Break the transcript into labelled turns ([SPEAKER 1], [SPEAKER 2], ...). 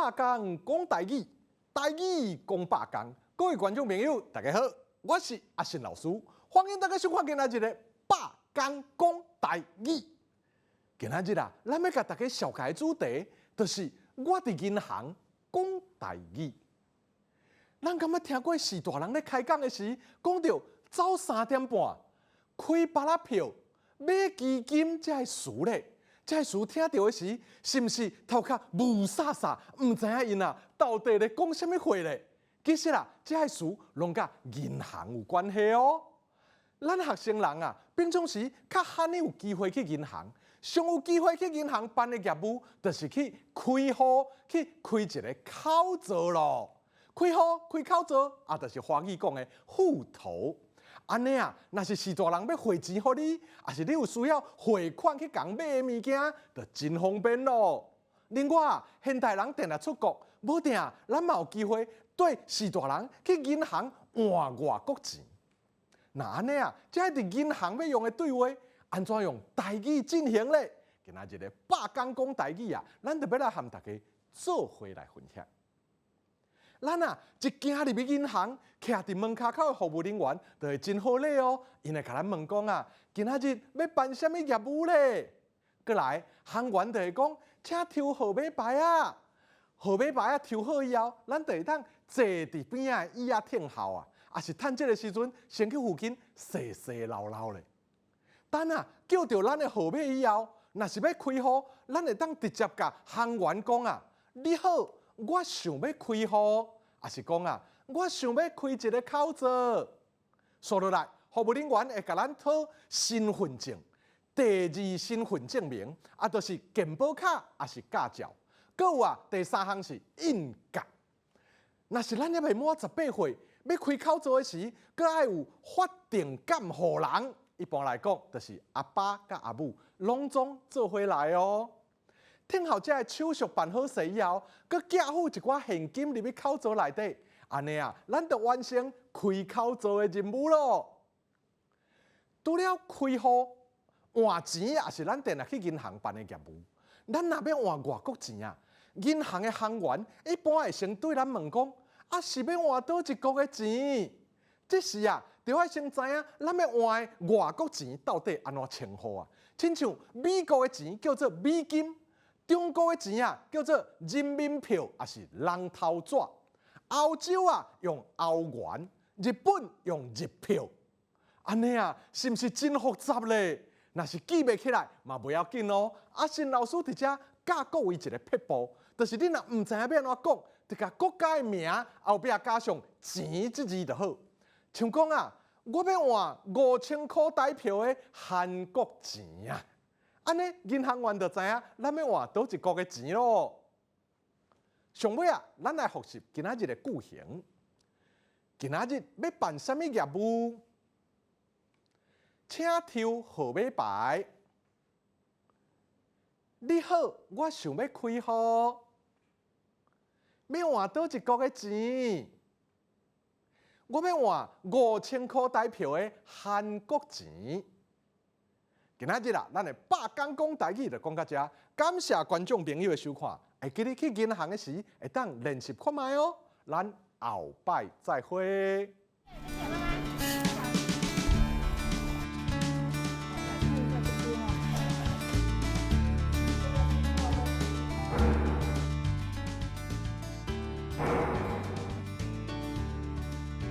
[SPEAKER 1] 百工講台語，台語講百工。各位觀眾朋友，大家好，我是阿信老師，歡迎大家收看今仔日的百工講台語。今仔日啊，咱欲共大家紹介的主題，就是我佇銀行講台語。咱敢捌聽過序大人咧開講的時，講著走三點半、開芭樂票、買基金這个詞咧？這個詞聽著的時，是毋是頭殼霧煞煞，毋知影𪜶啊到底咧講啥物話咧？其實啊，這个詞攏佮銀行有關係哦。咱學生人啊，平常時較罕有機會去銀行，上有機會去銀行辦的業務，就是去開戶，去開一个口座囉。開戶開口座啊，就是華語講的戶頭。按呢啊，若是序大人欲匯錢予你，抑是你有需要匯款去共買的物件，就真方便囉。另外啊，現代人定定出國，無定咱嘛有機會綴序大人去銀行換外國錢。若按呢啊，這佇銀行欲用的對話，按怎用台語進行咧？今仔日的百工講台語啊，咱就欲來和大家做伙來分享。咱啊，一行入去銀行，徛佇門跤口的服務人員就會真好禮哦，𪜶會共咱問講啊，今仔日欲辦啥物業務咧？過來，行員就會講，請抽號碼牌仔，號碼牌仔抽好以後，咱就會當坐佇邊仔的椅仔等候啊，抑是趁這个時陣，先去附近踅踅溜溜咧。等啊，叫著咱的號碼以後，若是欲開戶，咱會當直接共行員講啊，你好，我想欲開戶，抑是講啊，我想欲開一个口座。紲落來，服務人員會共咱討身份證、第二身份證明，啊，就是健保卡，抑是駕照。閣有啊，第三項是印鑑。若是咱猶未滿18歲，欲開口座的時，閣愛有法定監護人。一般來講，就是阿爸佮阿母，攏總做伙來哦。等候這个手續辦好勢以後，閣寄付一寡現金入去口座內底，按呢啊，咱就完成開口座的任務囉。除了開戶換錢，也是咱定定去銀行辦的業務。咱若欲換外國錢啊，銀行的行員一般會先對咱問講：啊，是欲換佗一國的錢？這時啊，著愛先知影咱欲換的外國錢到底按怎稱呼啊？親像美國的錢叫做美金。中國的錢啊，叫做人民票，抑是人頭紙；歐洲啊，用歐元；日本用日票。按呢啊，是毋是真複雜咧？若是記袂起來，嘛無要緊哦。阿信老師佇遮教各位一个撇步，就是你若毋知影欲按怎講，就共國家的名後壁加上錢這字就好。像講啊，我欲換5000箍台票的韓國錢啊。按呢，銀行員就知影咱欲換佗一國的錢囉。上尾啊，咱來複習今仔日的句型。今仔日欲辦啥物業務？請抽號碼牌。你好，我想欲開戶。欲換佗一國的錢？我欲換5000箍台票的韓國錢。今仔日啦，咱的百工講台語就講到遮，感謝觀眾朋友的收看，會記得去銀行的時，會當練習看覓哦。咱後擺再會。